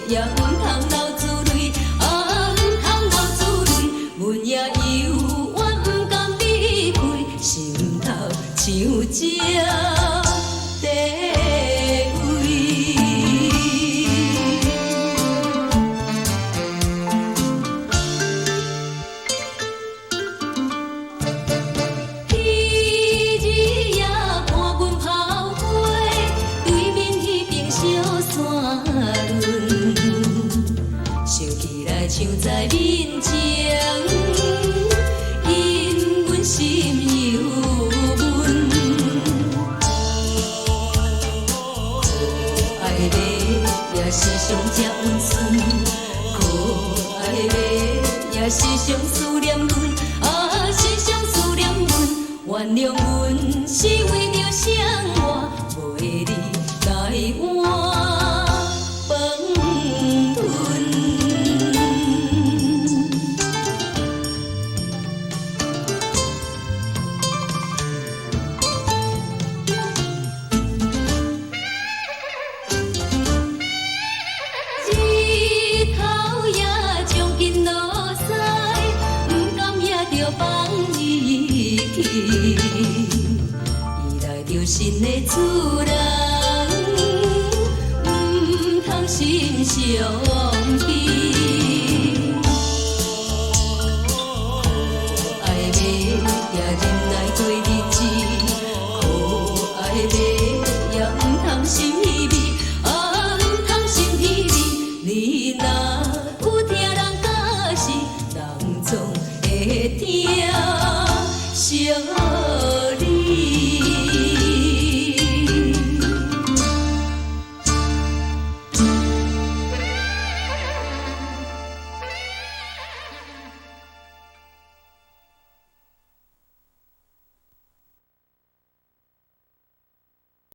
也毋通流珠淚，啊，毋通流珠淚。阮也猶原毋甘離開，心頭像這地位。彼日夜看阮拋花，對面彼邊小山崙，想起來像在面前，因阮心猶悶。可愛的也是上這溫順，可愛的也是上思念阮，啊，是上思念阮。原諒阮是為著生活，袂離來換飯吞。日頭也將近落西，毋甘也著放伊去。伊來著新的主人，毋通心相